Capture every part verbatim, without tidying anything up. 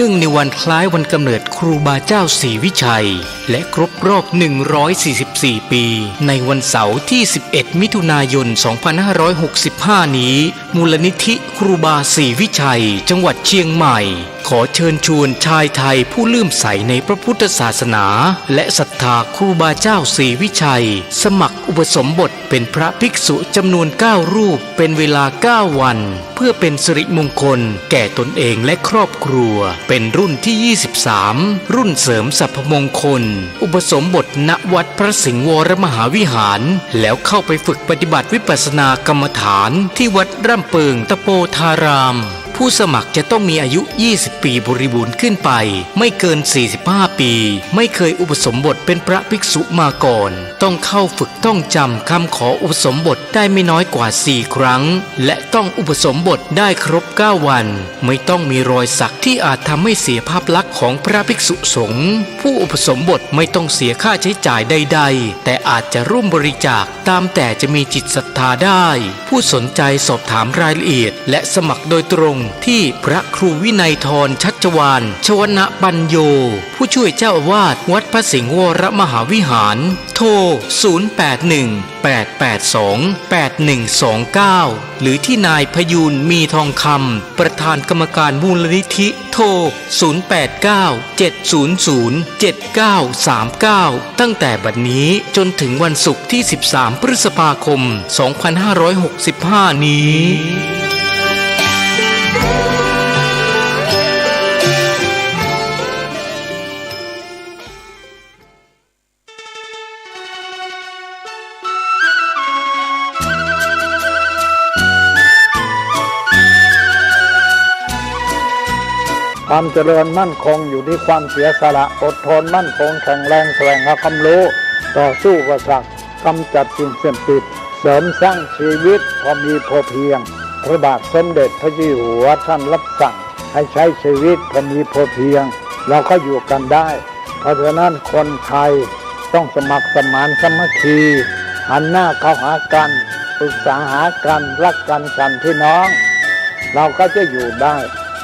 เนื่องในวันคล้ายวันกำเนิดครูบาเจ้าศรีวิชัย และครบรอบ หนึ่งร้อยสี่สิบสี่ ปี ในวันเสาร์ที่ สิบเอ็ด มิถุนายน สองพันห้าร้อยหกสิบห้า นี้ มูลนิธิครูบาศรีวิชัย จังหวัดเชียงใหม่ ขอเชิญชวนชายไทยผู้เลื่อมใสในพระพุทธศาสนา และศรัทธาครูบาเจ้าศรีวิชัย สมัครอุปสมบทเป็นพระภิกษุจำนวน เก้า รูป เป็นเวลา เก้า วัน เพื่อเป็นสิริมงคลแก่ตนเองและครอบครัว เป็นรุ่นที่ ยี่สิบสาม รุ่นเสริมสรรพมงคล อุปสมบทณวัดพระสิงห์วรมหาวิหาร แล้วเข้าไปฝึกปฏิบัติวิปัสสนากรรมฐานที่วัดร่ำเปิงตะโปธาราม ผู้สมัครจะต้องมีอายุ ยี่สิบ ปีบริบูรณ์ขึ้นไป ไม่เกิน สี่สิบห้า ปี ไม่เคยอุปสมบทเป็นพระภิกษุมาก่อน ต้องเข้าฝึกท่องจำคำขออุปสมบทได้ไม่น้อยกว่า สี่ ครั้ง และต้องอุปสมบทได้ครบ เก้า วัน ไม่ต้องมีรอยสักที่อาจทำให้เสียภาพลักษณ์ของพระภิกษุสงฆ์ ผู้อุปสมบทไม่ต้องเสียค่าใช้จ่ายใดๆ แต่อาจจะร่วมบริจาค ตามแต่จะมีจิตศรัทธาได้ ผู้สนใจสอบถามรายละเอียด และสมัครโดยตรงที่พระครูวินัยธร ชัชวาล ชวนปัญโญ ผู้ช่วยเจ้าอาวาสวัดพระสิงห์วรมหาวิหาร โทร ศูนย์ แปด หนึ่ง แปด แปด สอง แปด หนึ่ง สอง เก้า หรือที่นายพยูน มีทองคำ ประธานกรรมการมูลนิธิ โทร ศูนย์ แปด เก้า เจ็ด ศูนย์ ศูนย์ เจ็ด เก้า สาม เก้า ตั้งแต่บัดนี้จนถึงวันศุกร์ที่ สิบสาม พฤษภาคม สองพันห้าร้อยหกสิบห้า นี้ ความเจริญมั่นคงอยู่ที่ความเสียสละ อดทนมั่นคงแข็งแรง แสวงหาความรู้ ต่อสู้อุปสรรค กำจัดสิ่งเสพติด เสริมสร้างชีวิตพอมีพอเพียง พระบาทสมเด็จพระเจ้าอยู่หัวท่านรับสั่งให้ใช้ชีวิตพอมีพอเพียง เราก็อยู่กันได้ เพราะฉะนั้นคนไทยต้องสมัครสมานสามัคคี หันหน้าเข้าหากัน ปรึกษาหากัน รักกันฉันพี่น้อง เราก็จะอยู่ได้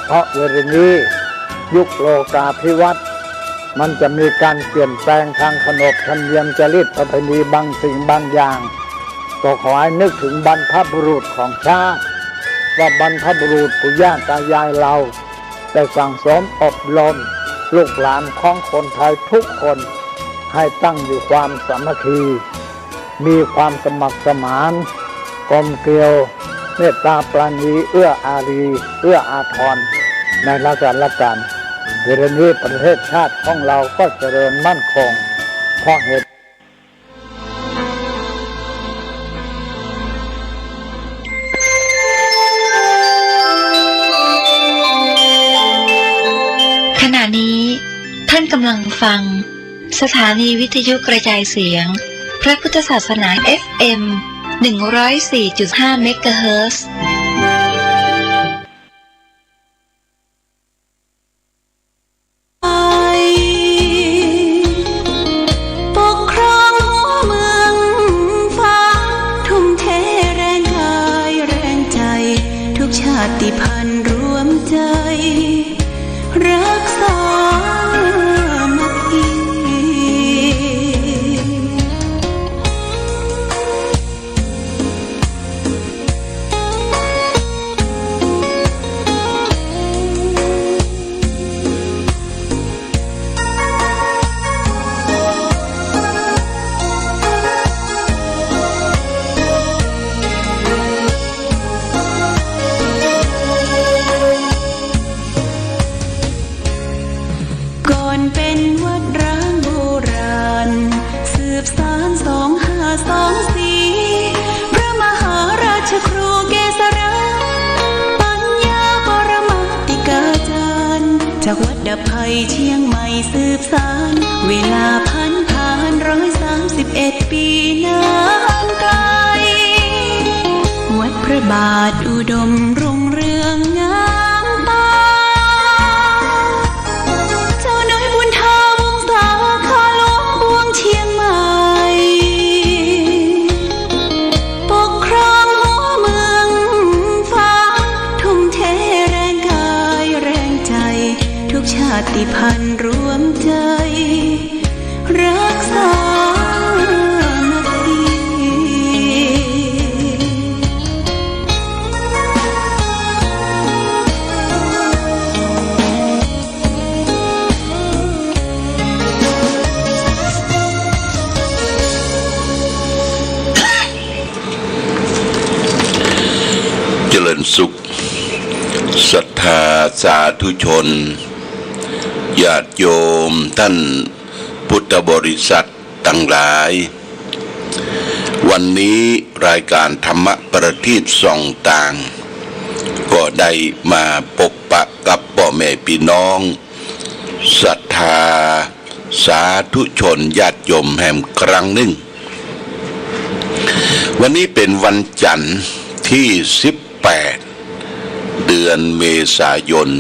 เพราะเวลานี้ยุคโลกาภิวัตน์ มันจะมีการเปลี่ยนแปลงทางขนบธรรมเนียมจารีตประเพณีบางสิ่งบางอย่าง ก็ขอให้นึกถึงบรรพบุรุษของชาติ ว่าบรรพบุรุษปู่ย่าตายายเรา ได้สั่งสมอบรมลูกหลานของคนไทยทุกคน ให้ตั้งอยู่ความสามัคคี มีความสมัครสมาน กลมเกลียว เมตตาปราณี เอื้ออารี เอื้ออาทร ในรักกันและกัน เวลานี้ประเทศชาติของเราก็เจริญมั่นคง เพราะเหตุ ขณะนี้ท่านกำลังฟังสถานีวิทยุกระจายเสียงพระพุทธศาสนา เอฟเอ็ม หนึ่งร้อยสี่จุดห้า เมกะเฮิรตซ์ ปกครองหัวเมืองฟ้า ทุ่มเทแรงกายแรงใจ ทุกชาติพันธุ์รวมใจ รักสามัคคี ก่อนเป็นวัดร้างโบราณ สืบสานสองห้าสองสี่ พระมหาราชครูเกษรา ปัญญาปรมาติกาจารย์ จากวัดดับภัยเชียงใหม่สืบสาน เวลาพันผ่านร้อยสามสิบเอ็ดปีนานไกล วัดพระบาทอุดมรุ่งเรืองงามตา เจ้าน้อยบุญธาวงศาคาหลวงปวงเชียงใหม่ ปกครองหัวเมืองฟ้า ทุ่มเทแรงกายแรงใจ ทุกช ติพันธ์รวมใจ รักสามัคคี เจริญสุข ศรัทธาสาธุชน ญาติโยมท่านพุทธบริษัทตังหลาย วันนี้รายการธรรมประทีปส่องตาง ก็ได้มาปะปะกับป้อแม่ปี้น้อง ศรัทธาสาธุชนญาติโยมแหมครั้งนึ่ง วันนี้เป๋นวันจันทร์ตี้สิบแปด เดือนเมษายน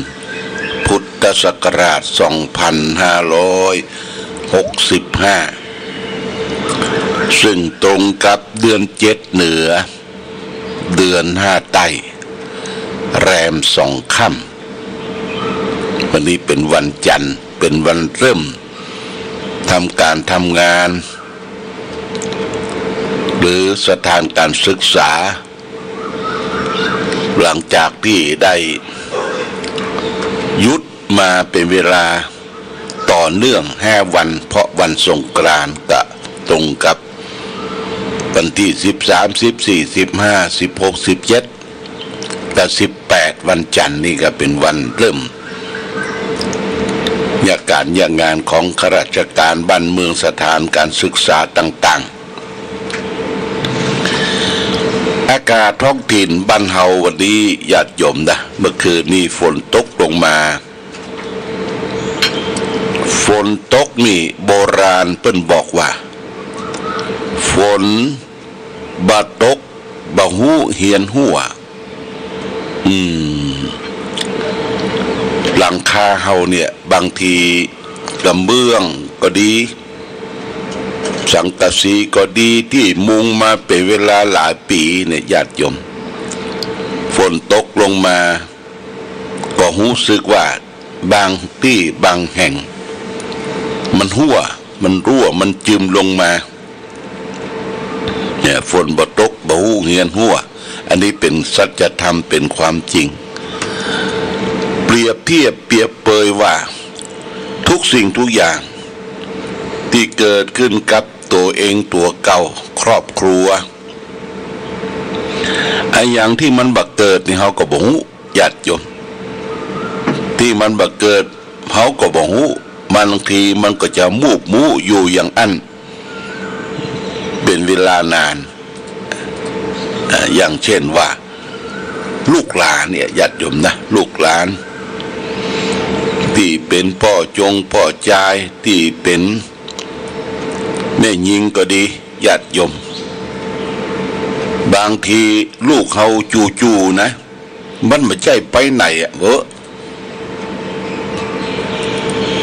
พุทธศักราชสองพันห้าร้อยหกสิบห้า ซึ่งตรงกับเดือนเจ็ดเหนือ เดือนห้าใต้ แรมสองค่ำ วันนี้เป๋นวันจันทร์ เป๋นวันเริ่มทำก๋านทำงาน หรือสถานก๋านศึกษา หลังจากตี้ได้หยุดมาเป๋นเวลาต่อเนื่องห้าวัน เพราะวันสงกรานต์ก็ตรงกับวันตี้สิบสาม สิบสี่ สิบห้า สิบหก สิบเจ็ด ก็สิบแปด วันจันทร์นี่ก็เป๋นวันเริ่มเยียะก๋านเยียะงานของข้าราชก๋านบ้านเมือง สถานก๋านศึกษาต่างๆ อากาศท้องถิ่นบ้านเฮาวันนี้ญาติโยมนะ เมื่อคืนนี้ฝนตกลงมา ฝนตกนี่โบราณเปิ้นบอกว่า ฝนบ่ตกบ่ฮู้เหียนหัว อืม หลังคาเฮาเนี่ย บางทีกระเบื้องก็ดี สังกะสีก็ดี ตี้มุงมาเป๋นเวลาหลายปี๋เนี่ย ญาติโยม ฝนตกลงมา ก็ฮู้สึกว่าบางตี้บางแห่ง มันหั้ว มันรั่ว มันจึมลงมา เนี่ย ฝนบ่ตกบ่ฮู้เหียนหัว อันนี้เป๋นสัจธรรม เป๋นความจริง เปรียบเทียบเปรียบเปยว่า ทุกสิ่งทุกอย่างตี้เกิดขึ้นกับตั๋วเองตั๋วเก่า ครอบครัว อะหยังตี้มันบ่เกิดนี่เฮาก็บ่ฮู้ ญาติโยม ตี้มันบ่เกิดเฮาก็บ่ฮู้ บางทีมันก็จะมูบมูอยู่อย่างอั้น เป๋นเวลานาน อ่า อย่างเช่นว่า ลูกหลานเนี่ย ญาติโยมนะ ลูกหลาน ตี้เป๋นป้อจงป้อจาย ตี้เป๋นแม่ญิงก็ดี ญาติโยม บางทีลูกเฮาจู่ๆ นะ มันบ่ใจ้ไปไหนอะ เว้อ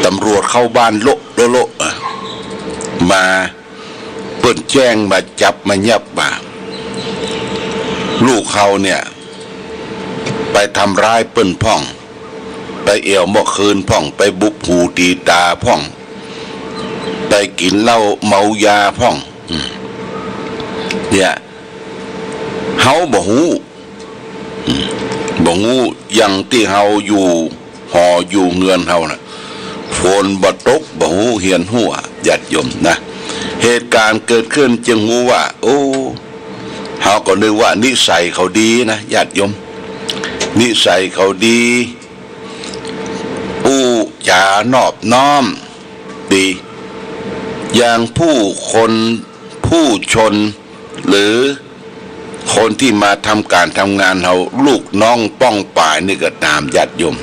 ตำรวจเข้าบ้านโละโละโละอะ มา เปิ้นแจ้งมาจับมายับว่า ลูกเฮาเนี่ย ไปทำร้ายเปิ้นพ่อง ไปแอ่วเมื่อคืนพ่อง ไปบุบหูตีต๋าพ่อง ไปกิ๋นเหล้าเมายาพ่อง อืม เนี่ย เฮาบ่ฮู้ อืม บ่ฮู้ อย่างตี้เฮาอยู่หออยู่เฮือนเฮาน่ะ ฝนบ่ตกบ่ฮู้เหียนหัว ญาติโยมนะ เหตุก๋ารณ์เกิดขึ้นจึงฮู้ว่า โอ้ เฮาก็นึกว่านิสัยเขาดีนะ ญาติโยม นิสัยเขาดี อู้จ๋านอบน้อมดี อย่างผู้คน ผู้ชน หรือคนตี้มาทำก๋านทำงานเฮา ลูกน้องป้องป๋ายนี่ก็ต๋าม ญาติโยม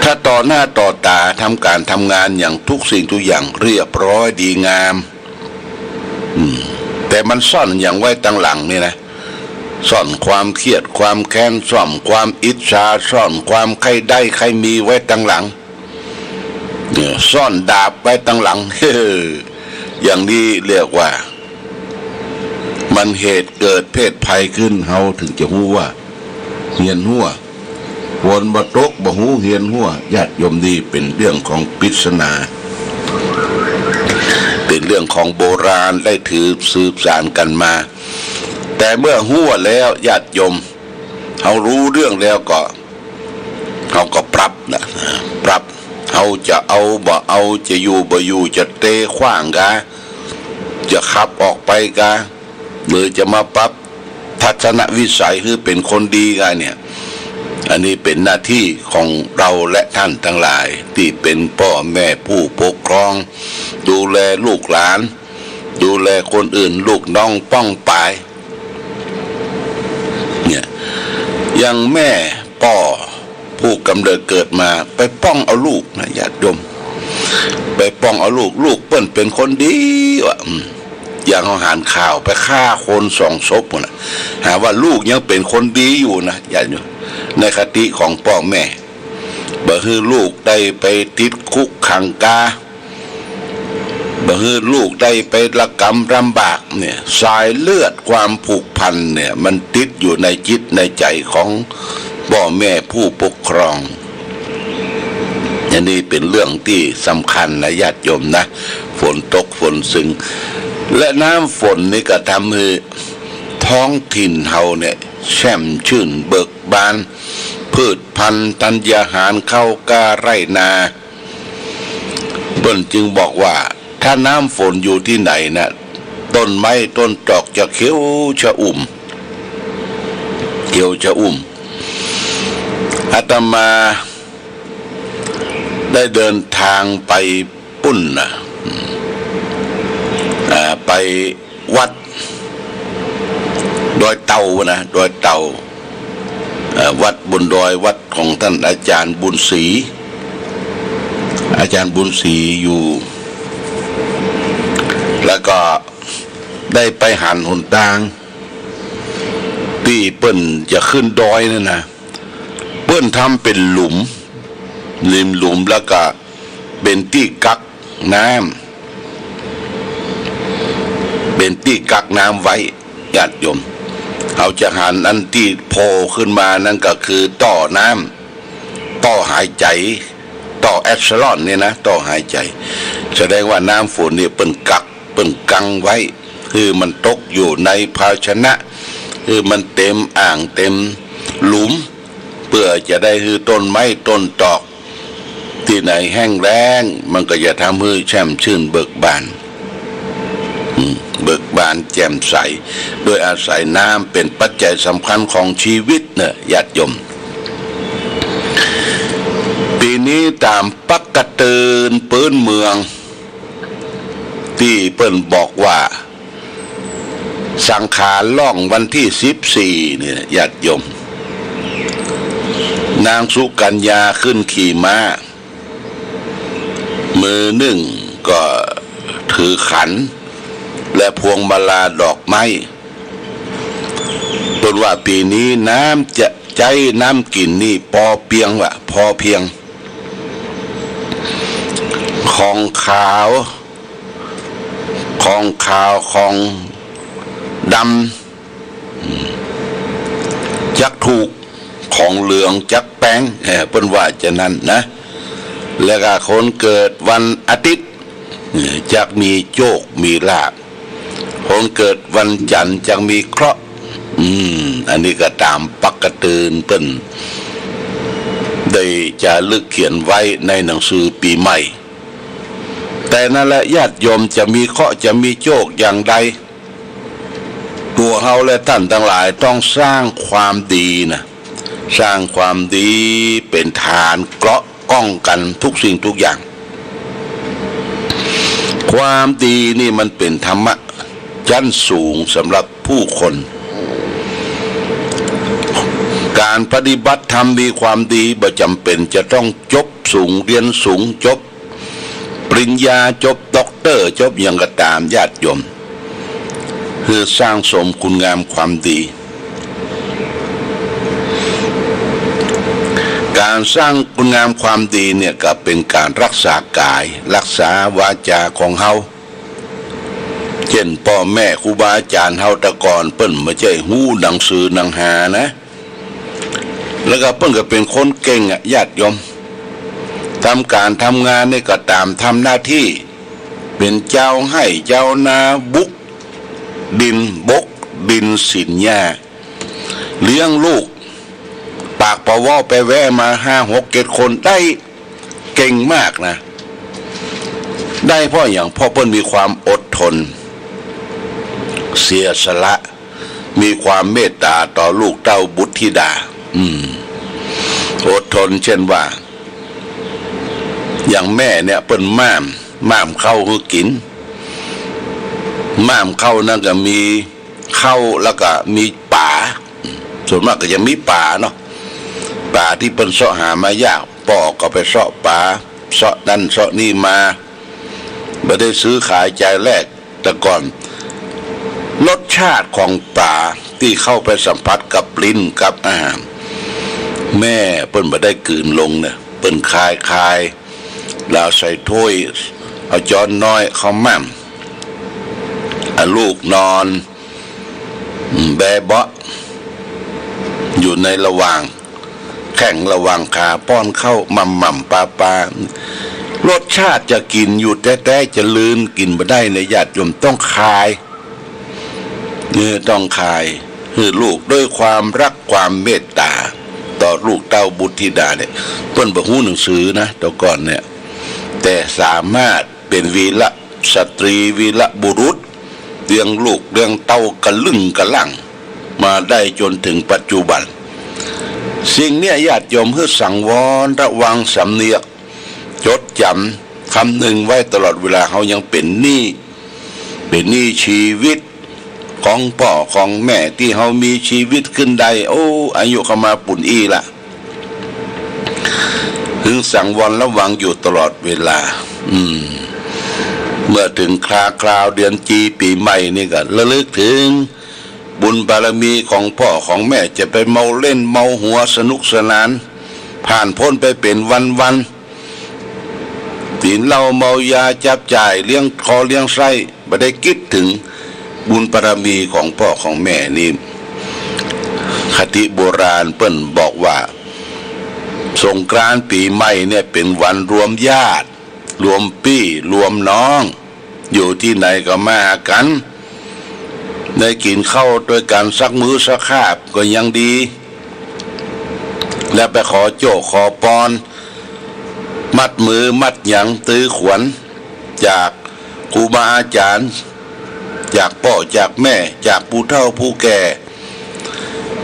ถ้าต่อหน้าต่อต๋าทำก๋านทำงานอย่างทุกสิ่งทุกอย่างเรียบร้อยดีงาม อืม แต่มันซ่อนหยังไว้ตังหลังนี่นะ ซ่อนความเครียดความแค้น ซ่อนความอิจฉา ซ่อนความใค่ได้ใค่มีไว้ตังหลัง เนี่ย ซ่อนดาบไว้ตังหลัง อย่างนี้เรียกว่า มันเหตุเกิดเพศภัยขึ้น เฮาถึงจะฮู้ว่าเหียนหัว ฝนบ่ตกบ่ฮู้เหียนฮั้ว ญาติโยม นี่เป๋นเรื่องของปริศนา เป๋นเรื่องของโบราณได้ถือสืบสานกั๋นมา แต่เมื่อฮั้วแล้ว ญาติโยม เฮาฮู้เรื่องแล้วก็ เฮาก็ปรับนะ ปรับ เฮาจะเอาบ่เอา จะอยู่บ่อยู่ จะเตขว้างกา จะขับออกไปกา หรือจะมาปรับทัศนวิสัยหื้อเป๋นคนดีกาเนี่ย อันนี้เป๋นหน้าตี้ของเฮาและต้านตังหลาย ตี้เป๋นป้อแม่ผู้ปกครอง ดูแลลูกหลาน ดูแลคนอื่น ลูกน้องป้องปาย เนี่ย อย่างแม่ป้อผู้ก๋ำเนิดเกิดมา ไปป้องเอาลูกนะ ญาติโยม ไปป้องเอาลูก ลูกเปิ้นเป๋นคนดีวะ อืม อย่างเฮาหันข่าวไปฆ่าคนสองศพพู้นน่ะ หาว่าลูกยังเป๋นคนดีอยู่นะ ญาติโยม ในคติของป้อแม่ บ่หื้อลูกได้ไปติดคุกขังกา บ่หื้อลูกได้ไประก๋ำลำบากเนี่ย สายเลือดความผูกพันเนี่ย มันติดอยู่ในจิตในใจ๋ของป้อแม่ผู้ปกครอง อันนี้เป๋นเรื่องตี้สำคัญนะ ญาติโยมนะ ฝนตกฝนซึง และน้ำฝนนี่ก็ทำหื้อท้องถิ่นเฮาเนี่ย แช่มชื่นเบิกบาน พืชพันธุ์ธัญญาหาร ข้าวกล้าไร่นา เปิ้นจึงบอกว่า ถ้าน้ำฝนอยู่ตี้ไหนนะ ต้นไม้ต้นตอกจะเขียวชอุ่ม เขียวชอุ่ม อาตมาได้เดินทางไปปู๊นนะ อ่า ไป วัดดอยเต่านะ ดอยเต่า เอ่อ วัดบนดอย วัดของต้านอาจ๋ารย์บุญศรี อาจ๋ารย์บุญศรีอยู่ แล้วก็ได้ไปหันหนตางตี้เปิ้นจะขึ้นดอยนั่นนะ เปิ้นทำเป๋นหลุม ริมหลุม แล้วก็เป๋นตี้กักน้ำ เป๋นตี้กักน้ำไว้ ญาติโยม เฮาจะหันอันตี้โผล่ขึ้นมานั้นก็คือต้อน้ำ ต้อหายใจ๋ ต้อแอปซิลอนเนี่ยนะ ต้อหายใจ๋ แสดงว่าน้ำฝนเนี่ยเปิ้นกัก เปิ้นกังไว้ คือมันตกอยู่ในภาชนะ คือมันเต็มอ่างเต็มหลุม เปื้อจะได้หื้อต้นไม้ต้นตอกตี้ไหนแห้งแล้ง มันก็จะทำหื้อแช่มชื่นเบิกบาน อืม เบิกบานแจ่มใส โดยอาศัยน้ำเป๋นปัจจัยสำคัญของชีวิตเน่อ ญาติโยม ปี๋นี้ต๋ามปกเตินปื๊นเมือง ตี้เปิ้นบอกว่า สังขารล่องวันตี้สิบสี่เนี่ย ญาติโยม นางสุกัญญาขึ้นขี่ม้า มือหนึ่งก็ถือขัน และพวงมาลาดอกไม้ เปิ้นว่าปี๋นี้น้ำจะใจ๊น้ำกิ๋นนี่ปอเปียงว่ะ ปอเปียง ของขาว ของขาว ของดำ จักถูก ของเหลืองจักแปง เอ่อ เปิ้นว่าจะนั้นนะ แล้วก็คนเกิดวันอาทิตย์ เอ่อ จักมีโจคมีลาภ คนเกิดวันจันทร์จักมีเคราะห์ อืม อันนี้ก็ต๋ามปกเตินเปิ้นได้จารึกเขียนไว้ในหนังสือปี๋ใหม่ แต่นั่นแหละ ญาติโยม จะมีเคราะห์จะมีโจคอย่างใด ตั๋วเฮาและต้านตังหลายต้องสร้างความดีนะ สร้างความดีเป๋นฐานเกราะก้องกั๋นทุกสิ่งทุกอย่าง ความดีนี่มันเป๋นธรรมะชั้นสูงสำหรับผู้คน ก๋านปฏิบัติธรรมมีความดีบ่จ๋ำเป๋นจะต้องจบสูง เฮียนสูง จบ ปริญญา จบด็อกเตอร์ จบหยังก็ต๋าม ญาติโยม คือสร้างสมคุณงามความดี ก๋านสร้างคุณงามความดีเนี่ยก็เป๋นก๋านรักษากาย รักษาวาจาของเฮา เจ้นป้อแม่ครูบาอาจ๋ารย์เฮาแต่ก่อนเปิ้นบ่ใจ้ฮู้หนังสือหนังหานะ แล้วก็เปิ้นก็เป๋นคนเก่งอะ ญาติโยม ทำก๋านทำงานนี่ก็ต๋ามทำหน้าตี้ เป๋นจาวไฮ่จาวนา บุกดิน บกดินสินหญ้า เลี้ยงลูก ปากบ่เว้าไปแวะมา ห้า หก เจ็ด คน ได้ เก่งมากนะ ได้เพราะหยัง เพราะเปิ้นมีความอดทน เสียสละ มีความเมตต๋าต่อลูกเต้าบุตรธิดา อืม อดทน เจ้นว่า อย่างแม่เนี่ย เปิ้นหมั้ม หมั้มข้าวหื้อกิ๋น หมั้มข้าวนั่นก็มี ข้าว แล้วก็มีป๋า ส่วนมากก็จะมีป๋าเนาะ ป๋าตี้เปิ้นเซาะหามายาก ป้อก็ไปเซาะป๋า เซาะนั่นเซาะนี่มา บ่ได้ซื้อขายจ่ายแลก แต่ก่อน รสชาติของป๋าตี้เข้าไปสัมผัสกับลิ้นกับอาหาร แม่เปิ้นบ่ได้กลืนลงเน่อ เปิ้นคายคาย แล้วใส่ถ้วย เอาจ๊อนน้อยเข้าหมั้ม เอาลูกนอน อืม แบเบาะ อยู่ในระหว่างแข้งระหว่างขา ป้อนข้าวหม่ำๆ ปาๆ รสชาติจะกิ๋นอยู่แต๊ๆ จะลืนกิ๋นบ่ได้เน่อ ญาติโยม ต้องคาย เนี่ย ต้องคายหื้อลูก ด้วยความรักความเมตต๋าต่อลูกเต้าบุตรธิดาเนี่ย เปิ้นบ่ฮู้หนังสือนะ แต่ก่อนเนี่ย แต่สามารถเป๋นวีรสตรี วีรบุรุษ เลี้ยงลูกเลี้ยงเต้ากะลึ่งกะลั่ง มาได้จ๋นเถิงปัจจุบัน สิ่งเนี่ย ญาติโยม หื้อสังวรระวังสำเนียก จดจ๋ำ คำนึงไว้ตลอดเวลา เฮายังเป๋นหนี้ เป๋นหนี้ชีวิต ของป้อของแม่ตี้เฮามีชีวิตขึ้นได้ โอ้ อายุเข้ามาปูนอี้ละ หื้อสังวรระวังอยู่ตลอดเวลา อืม เมื่อเถิงคราคราวเดือนจีปี๋ใหม่นี่ก็ระลึกเถิงบุญบารมีของป้อของแม่ จะไปเมาเล่นเมาหัวสนุกสนาน ผ่านป๊นไปเป๋นวันๆ กิ๋นเหล้าเมายาจับจ่ายเลี้ยงคอเลี้ยงไส้ บ่ได้กึ๊ดเถิงบุญบารมีของป้อของแม่นี่ คติโบราณเปิ้นบอกว่า สงกรานต์ปี๋ใหม่เนี่ยเป๋นวันรวมญาติ รวมปี้ รวมน้อง อยู่ตี้ไหนก็มาหากั๋น ได้กิ๋นข้าวตวยกั๋นสักมื้อสักคาบก็ยังดี แล้วไปขอโจ้ขอปอน มัดมือมัดหยังตื้อขวัญ จากครูบาอาจ๋ารย์ จากป้อจากแม่ จากผู้เฒ่าผู้แก่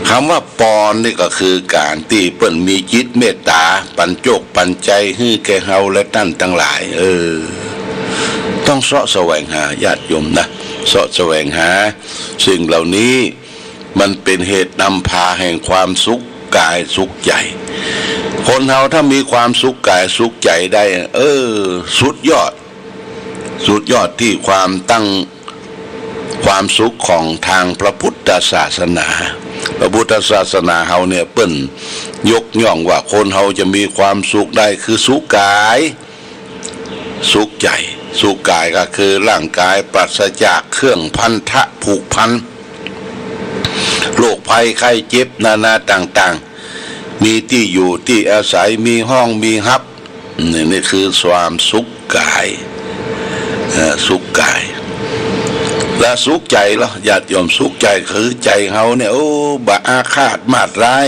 กำว่าปอนนี่ก็คือก๋านตี้เปิ้นมีจิตเมตต๋า ปั๋นโจคปั๋นใจ๋หื้อแก่เฮาและต้านตังหลาย เออ ต้องเซาะแสวงหา ญาติโยมนะ เซาะแสวงหา สิ่งเหล่านี้มันเป๋นเหตุนำพาแห่งความสุขกายสุขใจ๋ คนเฮาถ้ามีความสุขกายสุขใจ๋ได้ เออ สุดยอด สุดยอดตี้ความตั้ง ความสุขของตางพระพุทธศาสนา พระพุทธศาสนาเฮาเนี่ยเปิ้นยกย่องว่าคนเฮาจะมีความสุขได้คือสุขกาย สุขใจ๋ สุขกายก็คือร่างกายปราศจากเครื่องพันธะผูกพัน โรคภัยไข้เจ็บนานาต่างๆ มีตี้อยู่ตี้อาศัย มีห้องมีฮับ นี่ นี่คือความสุขกาย เอ่อ สุขกาย และสุขใจ๋ละ ญาติโยม สุขใจ๋คือใจ๋เฮาเนี่ย โอ้ บ่อาฆาตมาดร้าย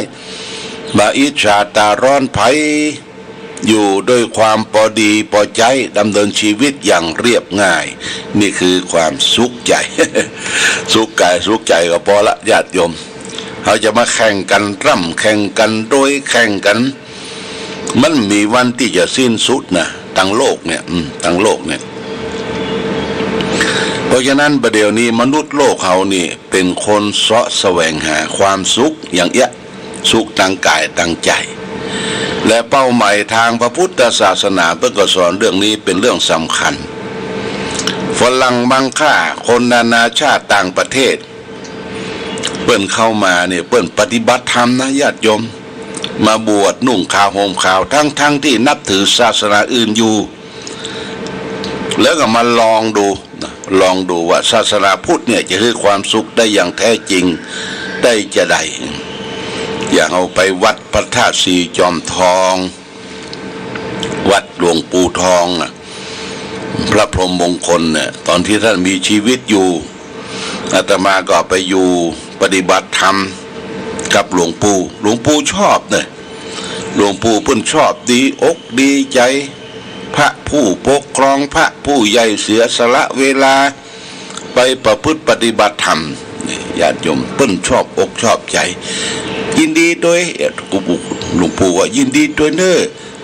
บ่อิจฉาต๋าร้อนใผ อยู่ด้วยความปอดีปอใจ๊ ดำเนินชีวิตอย่างเรียบง่าย นี่คือความสุขใจ๋ สุขกายสุขใจ๋ก็ปอละ ญาติโยม เฮาจะมาแข่งกั๋นร่ำ แข่งกั๋นรวย แข่งกั๋น มันมีวันตี้จะสิ้นสุดนะ ตังโลกเนี่ย อืม ตังโลกเนี่ย เพราะฉะนั้นบ่าเดี่ยวนี้มนุษย์โลกเฮานี่เป๋นคนเซาะแสวงหาความสุขอย่างเอี้ย สุขตางกายตางใจ๋ และเป้าหมายตางพระพุทธศาสนาเปิ้นก็สอนเรื่องนี้เป๋นเรื่องสำคัญ ฝรั่งมังค่า คนนานาชาติต่างประเทศ เปิ้นเข้ามาเนี่ย เปิ้นปฏิบัติธรรมนะ ญาติโยม มาบวชนุ่งขาวห่มขาว ทั้งๆ ตี้นับถือศาสนาอื่นอยู่ แล้วก็มาลองดูนะ ลองดูว่าศาสนาพุทธเนี่ยจะหื้อความสุขได้อย่างแท้จริงได้จาใด อย่างเอาไปวัดพระธาตุสีจอมทอง วัดหลวงปู่ทองน่ะ พระพรหมมงคลเนี่ย ตอนที่ท่านมีชีวิตอยู่ อาตมาก็ไปอยู่ปฏิบัติธรรมกับหลวงปู่ หลวงปู่ชอบเนี่ย หลวงปู่เปิ้นชอบดีอกดีใจ๋ พระผู้ปกครอง พระผู้ใหญ่เสียสละเวลาไปประพฤติปฏิบัติธรรม นี่ญาติโยม เปิ้นชอบอกชอบใจ๋ ยินดีตวย หลวงปู่ว่ายินดีตวยเน่อ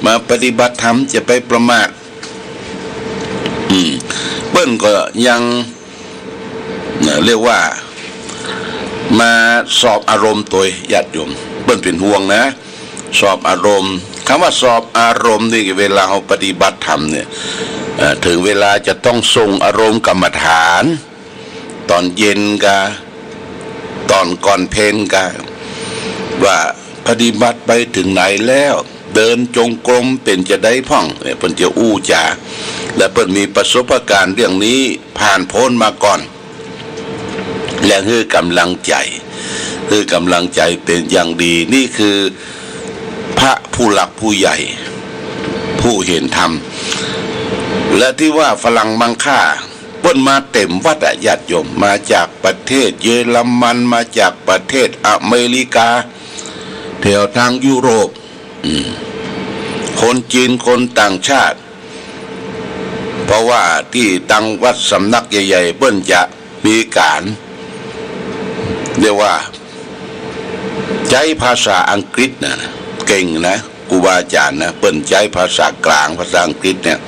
มาปฏิบัติธรรมจะไปประมาท อืม เปิ้นก็ยัง นะ เรียกว่า มาสอบอารมณ์ตวย ญาติโยม เปิ้นเป๋นห่วงนะ สอบอารมณ์ กำว่าสอบอารมณ์นี่ เวลาเฮาปฏิบัติธรรมเนี่ย เอ่อ เถิงเวลาจะต้องส่งอารมณ์กรรมฐาน ต๋อนเย็นกา ต๋อนก่อนเพลกา ว่าปฏิบัติไปเถิงไหนแล้ว เดินจงกรมเป๋นจาใดพ่องเนี่ย เปิ้นจะอู้จ๋า และเปิ้นมีประสบการณ์เรื่องนี้ผ่านพ้นมาก่อน และหื้อกำลังใจ๋ หื้อกำลังใจ๋เป๋นอย่างดี นี่คือพระผู้หลักผู้ใหญ่ ผู้เห็นธรรม และตี้ว่าฝรั่งมังค่า เปิ้นมาเต๋มวัดอะ ญาติโยม มาจากประเทศเยอรมัน มาจากประเทศอเมริกา แถวตางยุโรป อืม คนจีน คนต่างชาติ เพราะว่าตี้ตางวัดสำนักใหญ่ๆ เปิ้นจะมีก๋าน เรียกว่า ใจ๊ภาษาอังกฤษนะ เก่งนะ ครูบาอาจ๋ารย์นะ เปิ้นใจ๊ภาษากลาง ภาษาอังกฤษเนี่ย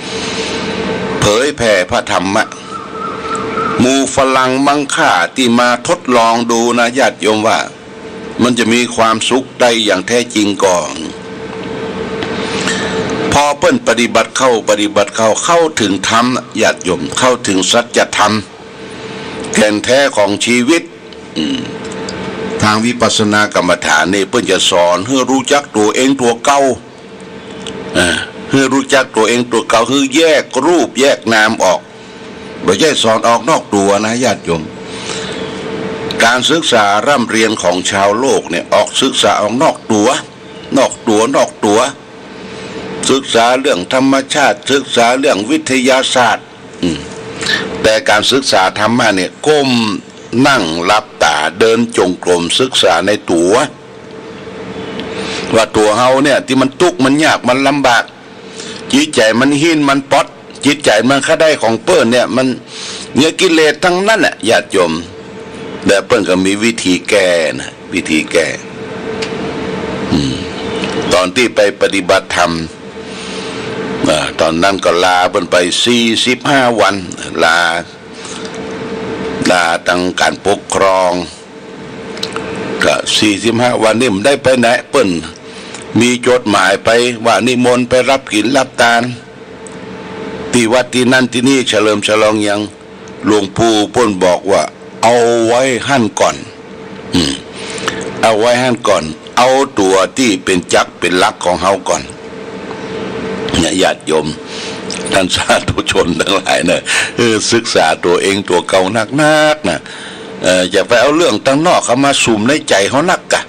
เผยแผ่พระธรรมะ หมู่ฝรั่งมังค่าตี้มาทดลองดูนะ ญาติโยม ว่ามันจะมีความสุขได้อย่างแท้จริงก่อ พอเปิ้นปฏิบัติเข้า ปฏิบัติเข้า เข้าเถิงธรรม ญาติโยม เข้าเถิงสัจธรรม แก่นแท้ของชีวิต อืม ตางวิปัสสนากรรมฐานนี่ เปิ้นจะสอนหื้อฮู้จักตั๋วเองตั๋วเก่า อ่า หื้อฮู้จักตั๋วเองตั๋วเก่า หื้อแยกรูปแยกนามออก บ่ใจ้สอนออกนอกตั๋วนะ ญาติโยม ก๋านศึกษาร่ำเรียนของชาวโลกเนี่ย ออกศึกษาออกนอกตั๋ว นอกตั๋ว นอกตั๋ว ศึกษาเรื่องธรรมชาติ ศึกษาเรื่องวิทยาศาสตร์ อืม แต่ก๋านศึกษาธรรมะเนี่ย ก้มนั่งหลับต๋า เดินจงกรม ศึกษาในตั๋ว ว่าตั๋วเฮาเนี่ย ตี้มันตุ๊กข์ มันยาก มันลำบาก จิตใจ๋มันหิ้น มันป๊อด จิตใจ๋มันใค่ได้ของเปิ้นเนี่ย มันเนื้อกิเลสตังนั้นน่ะ ญาติโยม และเปิ้นก็มีวิธีแก้นะ วิธีแก้ อืม ต๋อนตี้ไปปฏิบัติธรรม อ่า ต๋อนนั้นก็ลาเปิ้นไปสี่สิบห้าวัน ลา ลาตางก๋านปกครอง ก็สี่สิบห้าวันนี่บ่ได้ไปไหน เปิ้นมีจดหมายไปว่านิมนต์ไปฮับกิ๋นฮับตาน ตี้วัดตี้นั้นตี้นี่ เฉลิมฉลองหยัง หลวงปู่เปิ้นบอกว่า เอาไว้หั้นก่อน อืม เอาไว้หั้นก่อน เอาตั๋วตี้เป๋นจักรเป๋นหลักของเฮาก่อน เนี่ย ญาติโยม ต้านสาธุชนตังหลายเน่อ เออ ศึกษาตั๋วเองตั๋วเก่านักๆ นะ เอ่อ อย่าไปเอาเรื่องตังนอกเข้ามาสุมในใจ๋เฮานักกะ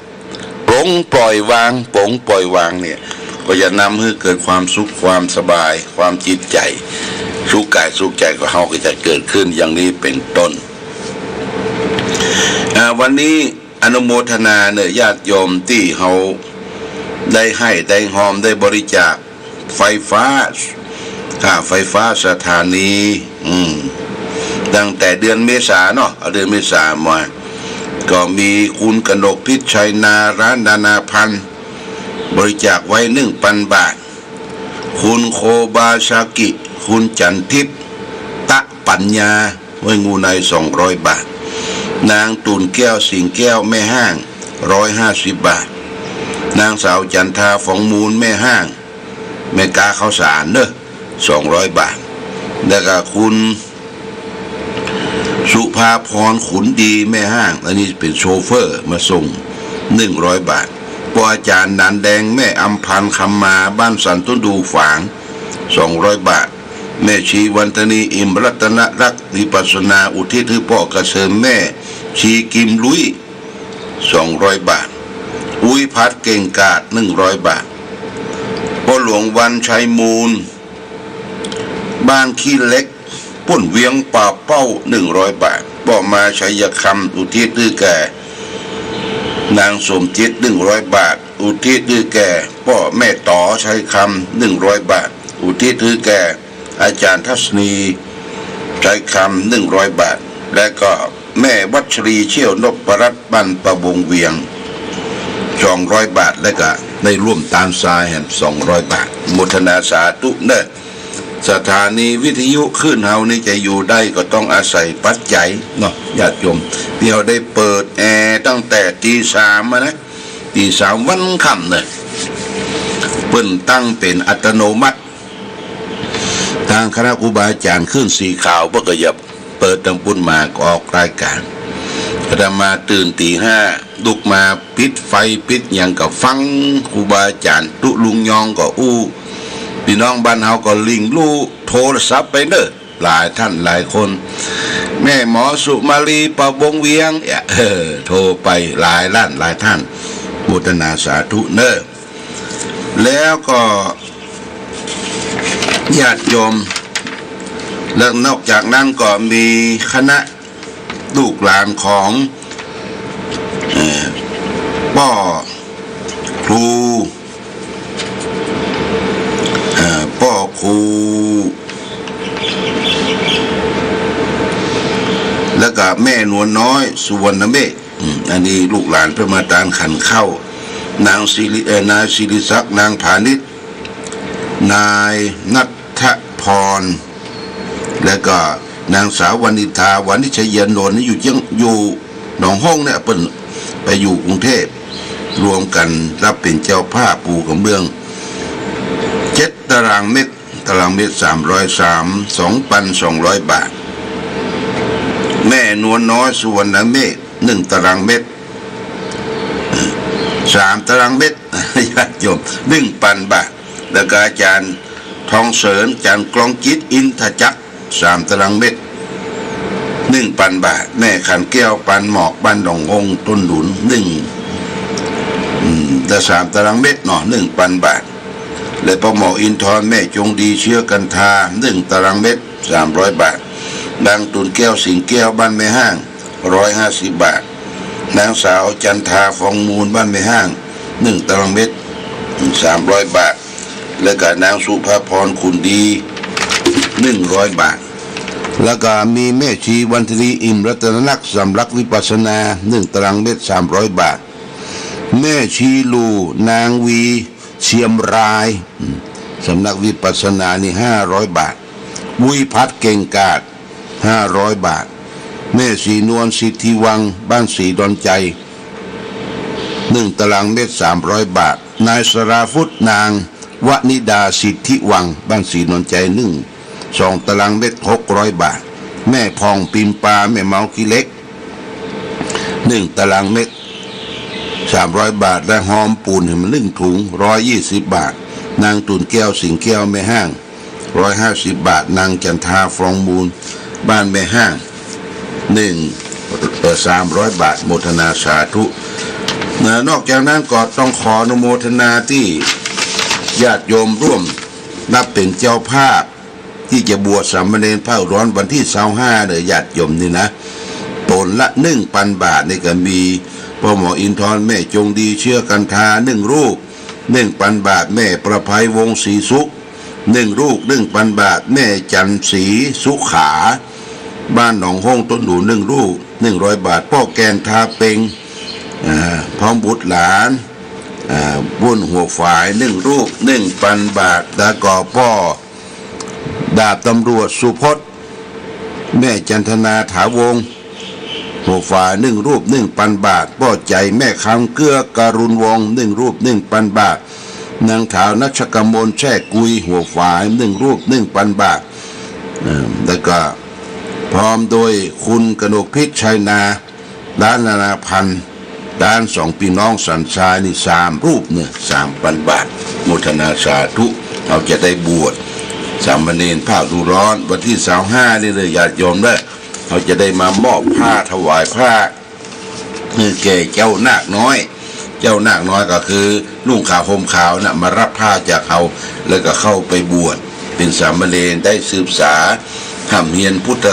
ปลงปล่อยวาง ปลงปล่อยวางเนี่ย ก็จะนำหื้อเกิดความสุข ความสบาย ความจิตใจ๋ สุขก๋ายสุขใจ๋ของเฮาก็จะเกิดขึ้นอย่างนี้เป๋นต้น อ่า วันนี้อนุโมทนาเน่อญาติโยมตี้เฮาได้ไห้ได้ฮอม ได้บริจาค ไฟฟ้า ค่าไฟฟ้าสถานี อืม ตั้งแต่เดือนเมษาเนาะ เอาเดือนเมษามา ก็มีคุณกนกพิษชัย นารานานาพันธ์ บริจาคไว้หนึ่งปันบาท คุณโคบาซากิ คุณจันทิพย์ ตะปัญญา ห้วยงูใน สองร้อยบาท นางตุ่นแก้ว สิงห์แก้ว แม่ฮ้าง ร้อยห้าสิบบาท นางสาวจันทา ฝองมูล แม่ฮ้าง แม่ก๊าข้าวสารเนอะ สองร้อยบาท แล้วก็คุณสุภาพร ขุนดี แม่ฮ้าง อันนี้เป๋นโชเฟอร์มาส่ง หนึ่งร้อยบาท ป้ออาจ๋ารย์หนานแดง แม่อำพันธ์ คำมา บ้านสันต้นดูฝาง สองร้อยบาท แม่ชีวันทนี อิ่มรัตนรักษ์ วิปัสสนาอุทิศหื้อป้อกระเสริม แม่ชีกิมลุย สองร้อยบาท ปุ้ยพัดเก่งกาจ หนึ่งร้อยบาท ป้อหลวงวันชัยมูล บ้านขี้เหล็ก ปุ้นเวียงป่าเป้า หนึ่งร้อยบาท ป้อมาชัยคำ อุทิศหื้อแก่นางสมจิต หนึ่งร้อยบาท อุทิศหื้อแก่ป้อแม่ต๋อชัยคำ หนึ่งร้อยบาท อุทิศหื้อแก่อาจารย์ทัศนีชัยคำ หนึ่งร้อยบาท และก็แม่วัชรีเชี่ยวนพรัตน์ บ้านป่าบงเวียง สองร้อยบาท และก็ได้ร่วมตานซายแหม สองร้อยบาท โมทนาสาธุเน่อ สถานีวิทยุคลื่นเฮานี่จะอยู่ได้ก็ต้องอาศัยปัจจัยเนาะ ญาติโยม ตี้เฮาได้เปิดแอร์ตั้งแต่ตีสามมานะ ตีสามวันค่ำเน่อ เปิ้นตั้งเป๋นอัตโนมัติ ตางคณะครูบาอาจ๋ารย์คลื่นสีขาวเปิ้นก็จะเปิดตางปุ้นมาก็ออกรายก๋าน อาตมาตื่นตี๋ห้า ลุกมาปิดไฟปิดหยังก็ฟัง ครูบาอาจ๋ารย์ตุ๊ลุงยองก็อู้ ปี้น้องบ้านเฮาก็หลิ้งลู่โทรศัพท์ไปเน่อ หลายต้านหลายคน แม่หมอสุมาลีป่าบงเวียง เออ โทรไปหลายล้านหลายต้าน โมทนาสาธุเน่อ แล้วก็ญาติโยม และนอกจากนั้นก็มีคณะลูกหลานของ เอ่อ ป้อครู เอ่อ ป้อครู แล้วก็แม่นวลน้อย สุวรรณเมฆ อืม อันนี้ลูกหลานเปิ้นมาตานขันข้าว นางสิริ เอ่อ นายสิริศักดิ์ นางพานิช นายณัฐพร แล้วก็นางสาววณิษฐา วณิชยานนท์ อยู่เจียง อยู่หนองฮงเนี่ย เปิ้นไปอยู่กรุงเทพฯ รวมกั๋นฮับเป๋นเจ้าภาพปูกระเบื้อง เจ็ดตารางเมตร ตารางเมตร สามร้อยสาม สองปันสองร้อยบาท แม่นวลน้อย สุวรรณเมฆ หนึ่งตารางเมตร สามตารางเมตร ญาติโยม หนึ่งปันบาท แล้วก็อาจ๋ารย์ทองเสริญ อาจ๋ารย์กลองจิต อินทจักร สามตารางเมตร หนึ่งปันบาท แม่ขันแก้ว ปานหมอก บ้านหนองฮง ต้นหนุน หนึ่ง อืม แต่สามตารางเมตรเนาะ หนึ่งปันบาท และป้อหมออินทร์ แม่จงดี เชื้อกันทา หนึ่งตารางเมตร สามร้อยบาท นางตุ่นแก้ว สิงห์แก้ว บ้านแม่ฮ่าง ร้อยห้าสิบบาท นางสาวจันทา ฟองมูล บ้านแม่ฮ่าง หนึ่งตารางเมตร สามร้อยบาท และก็นางสุภาพร ขุนดี หนึ่งร้อยบาท แล้วก็มีแม่ชีวันทลี อิ่มรัตนนัก สำนักวิปัสสนา หนึ่งตารางเมตร สามร้อยบาท แม่ชีหลู่ นางวี เชียงราย อืม สำนักวิปัสสนานี่ ห้าร้อยบาท ปุ้ยพัดเก่งกาจ ห้าร้อยบาท แม่ศรีนวล สิทธิวัง บ้านศรีดอนชัย หนึ่งตารางเมตร สามร้อยบาท นายสราวุธ นางวนิดา สิทธิวัง บ้านศรีดอนชัย หนึ่ง สองตารางเมตร หกร้อยบาท แม่ผ่อง ปิมปา แม่เมาขี้เหล็ก หนึ่งตารางเมตร สามร้อยบาท และฮอมปูนหื้อมันหนึ่งถุง ร้อยยี่สิบบาท นางตุ่นแก้ว สิงห์แก้ว แม่ฮ่าง ร้อยห้าสิบบาท นางจันทา ฟองมูล บ้านแม่ฮ่าง หนึ่ง เอ่อ สามร้อยบาท โมทนาสาธุ นะ นอกจากนั้นก็ต้องขออนุโมทนาตี้ญาติโยมร่วมนับเป๋นเจ้าภาพ ตี้จะบวชสามเณรผ้าอุดรวันตี้ซาวห้าเน่อ ญาติโยมนี่นะ ต๋นละหนึ่งปันบาท นี่ก็มีป้อหมออินทร์ แม่จงดี เชื้อกันทา หนึ่งรูป หนึ่งปันบาท แม่ประภัย วงศ์ศรีสุข หนึ่งรูป หนึ่งปันบาท แม่จันทร์ศรีสุขา บ้านหนองฮง ต้นหนุน หนึ่งรูป หนึ่งร้อยบาท ป้อแกน ทาเปง อ่า พร้อมบุตรหลาน อ่า บุญหัวฝาย หนึ่งรูป หนึ่งปันบาท แล้วก็ป้อ ดาบตำรวจสุพจน์ แม่จันทนา ถาวงศ์ หัวฝาย หนึ่งรูป หนึ่งปันบาท ป้อใจ๋ แม่คำเกื้อ กรุณวงศ์ หนึ่งรูป หนึ่งปันบาท นางถาว นัชกมล แช่กุย หัวฝาย หนึ่งรูป หนึ่งปันบาท เอ่อ แล้วก็พร้อมโดยคุณกนกพิษ ชัยนา ร้านนานาพันธ์ ร้านสองพี่น้องสันทรายนี่ สามรูปเน่อ สามปันบาท โมทนาสาธุ เฮาจะได้บวชสามเณรผ้าฤดูร้อน วันตี้ซาวห้านี่เน่อ ญาติโยมเน่อ เฮาจะได้มามอบผ้า ถวายผ้า หื้อแก่เจ้านาคน้อย เจ้านาคน้อยก็คือนุ่งขาวห่มขาวนะ มาฮับผ้าจากเฮา แล้วก็เข้าไปบวชเป๋นสามเณร ได้ศึกษาฮ่ำเฮียนพุทธ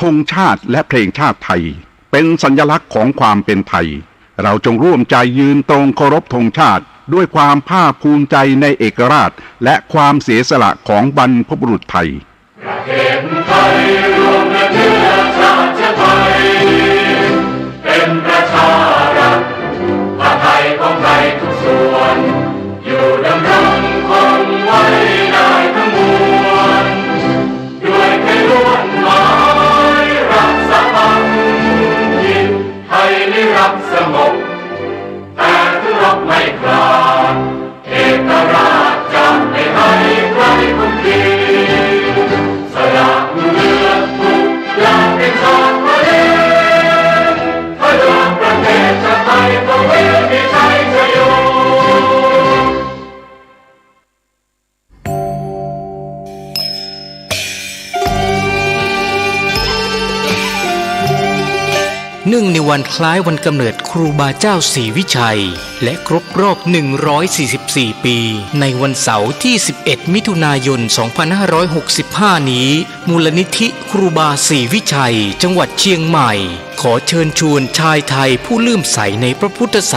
ธงชาติและเพลงชาติไทย เป็นสัญลักษณ์ของความเป็นไทย เราจงร่วมใจยืนตรงเคารพธงชาติ ด้วยความภาคภูมิใจในเอกราช และความเสียสละของบรรพบุรุษไทย ประเทศไทยรวมและเชื้อชาติไทย เป็นประชารัฐ ผ้าไทยของไทยทุกส่วน อยู่ดำรงคงไว้ได้ทั้งมวล ด้วยไทยล้วนหมายรักสามัคคี ไทยนิรักสงบ แต่ถึงรบไม่กล้า เอกราชจะไม่ให้ใครคุมขีด สละเลือดทุกอย่างเป็นชาติทะเล ถ้าอยากประเทศชาติไทยต้องมีชัยชโย เนื่องในวันคล้ายวันกำเนิดครูบาเจ้าศรีวิชัย และครบรอบ หนึ่งร้อยสี่สิบสี่ ปี ในวันเสาร์ที่ สิบเอ็ด มิถุนายน สองพันห้าร้อยหกสิบห้า นี้ มูลนิธิครูบาศรีวิชัย จังหวัดเชียงใหม่ ขอเชิญชวนชายไทยผู้เลื่อมใสในพระพุทธศ